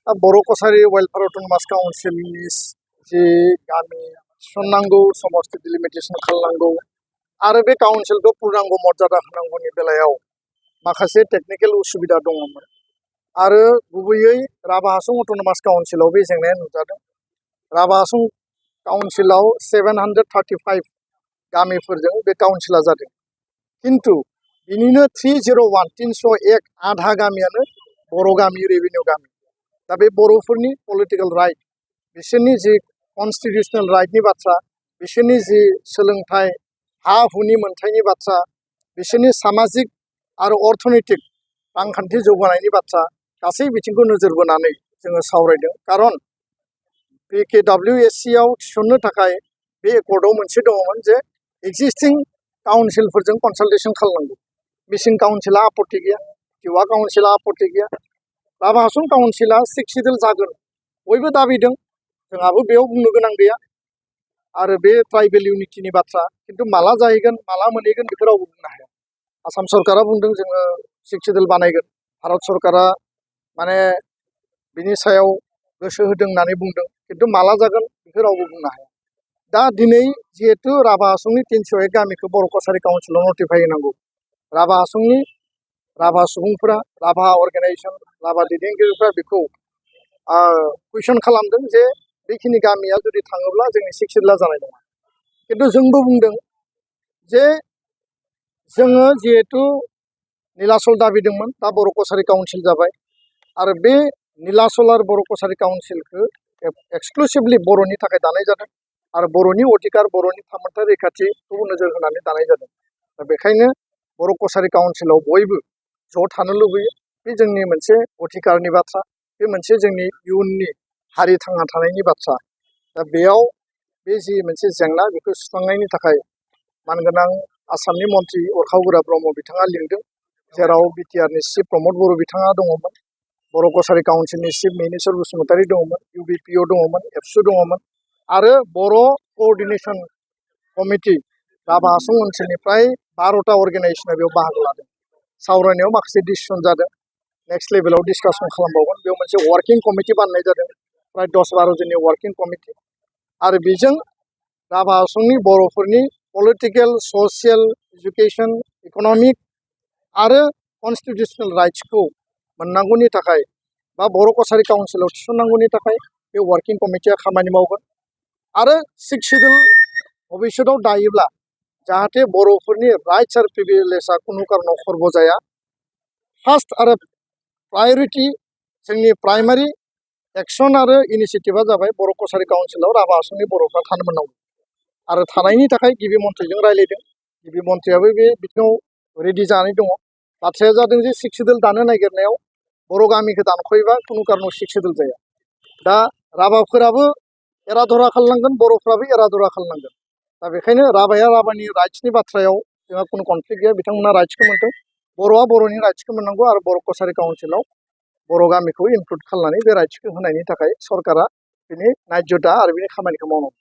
बर' Kachari welfare autonomous काउन्सिलनि जि गामि थिसननांगौ समस्ति delimitation खालामनांगौ आरो बे काउन्सिलखौ पुर्णांग मर्यादा होनांगौनि बेलायाव माखासे टेकनिकेल उसुबिदा दङमोन आरो गुबैयै राभा हासं अट'नमास काउन्सिलाव बे जेंनाया नुजादों। राभा हासं काउन्सिलाव 735 गामिफोरजों बे काउन्सिला जादों, किन्तु बिनिनो 301 आधा गामियानो बर' गामि, रेभिनिउ गामि। दा बे बर'फोरनि पलिटिकेल राइट, बिसोरनि जि कन्स्टिटिउसनेल राइटनि बाथ्रा, बिसोरनि जि सोलोंथाइ हा हुनि मोनथायनि बाथ्रा, बिसोरनि सामाजिक आरो अर्थनैतिक रांखान्थि जौगानायनि बाथ्रा, गासै बिथिंखौ नोजोर बोनानै जोङो सावरायदों। खारन PKWSC आव थिसननो थाखाय बे एकर्डआव मोनसे दङमोन जे एक्जिस्टिं काउन्सिलफोरजों कनसालटेसन खालामनांगौ। मिसिं काउन्सिला आपत्ति गैया, टिवा काउन्सिला आपत्ति गैया, राभा हासं काउन्सिला 6 सिडुल जागोन बयबो दाबिदों, जोंहाबो बेयाव बुंनो गोनां गैया। आरो बे ट्राइबेल इउनिटिनि बाथ्रा, किन्तु माला जाहैगोन माला मोनहैगोन बेखौ रावबो बुंनो हाया। आसाम सरकारा बुंदों जोङो 6 सिडुल बानायगोन, भारत सरकारा माने बिनि सायाव गोसो होदों होननानै बुंदों, किन्तु माला जागोन बेखौ रावबो बुंनो हाया। दा दिनै जिहेतु राभा हासंनि 301 गामिखौ बर' कछारी काउन्सिलाव नटिफाइ होनांगौ, राभा हासंनि राभा सुबुंफोरा, राभा अर्गेनाइजेसन, राभा दैदेनगिरिफ्रा बेखौ कुइसन खालामदों जे बेखिनि गामिया जुदि थाङोब्ला जोंनि 6 सिडुला जानाय नङा। किन्तु जोंबो बुंदों जे जोङो जिहेतु नीलाचल दाबिदोंमोन, दा बर' कछारी काउन्सिल जाबाय आरो बे नीलाचल आरो बर' कछारी काउन्सिलखौ एक्सक्लुसिभलि बर'नि थाखाय दानाय जादों आरो बर'नि अधिकार, बर'नि थामोनथाय रैखाथिखौ नोजोर होनानै दानाय जादों। दा बेखायनो बर' कछारी काउन्सिलाव बयबो ज' थानो लुबैयो। बे जोंनि मोनसे अधिकारनि बाथ्रा, बे मोनसे जोंनि इयुननि हारि थांना थानायनि बाथ्रा। दा बेयाव बे जि मोनसे जेंना बेखौ सुस्रांनायनि थाखाय मानगोनां आसामनि मन्थ्रि अरखाव ब्रह्म बिथाङा लिंदों, जेराव बिटिआरनि चिफ प्रमद बर' बिथाङा दङमोन, बर' कछारी काउन्सिलनि चिफ मिनेश्वर बसुमतारी दङमोन, UBPO दङमोन, एबसु दङमोन आरो बर' कअर्डिनेसन कमिटि राभा हासं ओनसोलनिफ्राय 12टा अर्गेनाइजेसना बेयाव बाहागो लादों। सावरायनायाव माखासे डिसिसन जादों, नेक्स्ट लेभेलाव डिसकासन खालामबावगोन। बेयाव मोनसे वार्किं कमिटि बानायनाय जादों, प्राय 10-12 जननि वार्किं कमिटि। आरो बेजों राभा हासंनि बर'फोरनि पलिटिकेल, ससियेल, एजुकेसन, इक'नमिक आरो कन्स्टिटिउसनेल राइट्सखौ मोननांगौनि थाखाय बा बर' कछारी काउन्सिलाव थिसननांगौनि थाखाय बे वार्किं कमिटिया खामानि मावगोन। आरो 6 सिडुल भबिष्यतआव दायोब्ला जाहाथे बर'फोरनि राइट्स आरो प्रिभिलेजआ खुनु कारनाव खर्ब जाया, फार्स्ट आरो प्रायरिटि जोंनि प्राइमारि एक्सन आरो इनिसियेटिभआ जाबाय बर' कछारी काउन्सिलाव राभा हासंनि बर'फ्रा थानो मोननांगौ। आरो थानायनि थाखाय गिबि मन्थ्रिजों रायज्लायदों, गिबि मन्थ्रियाबो बे बिथिङाव रेडि जानानै दङ। बाथ्राया जादों जे 6 सिडुल दानो नागिरनायाव बर' गामिखौ दानख'योबा खुनु कारनाव 6 सिडुल जाया। दा राभाफोराबो एरा धरा खालामनांगोन, बर'फ्राबो एरा धरा खालामनांगोन। दा बेखायनो राभाया राभानि राइट्सनि बाथ्रायाव जोंहा खुनु कनफ्लिक्ट गैया, बिथांमोना राइट्सखौ मोनदों, बर'आ बर'नि राइट्सखौ मोननांगौ आरो बर' कछारी काउन्सिलाव बर' गामिखौ इनक्लुड खालामनानै बे राइट्सखौ होनायनि थाखाय सरकारा बिनि नायज'दा आरो बिनि खामानिखौ मावनांगौ।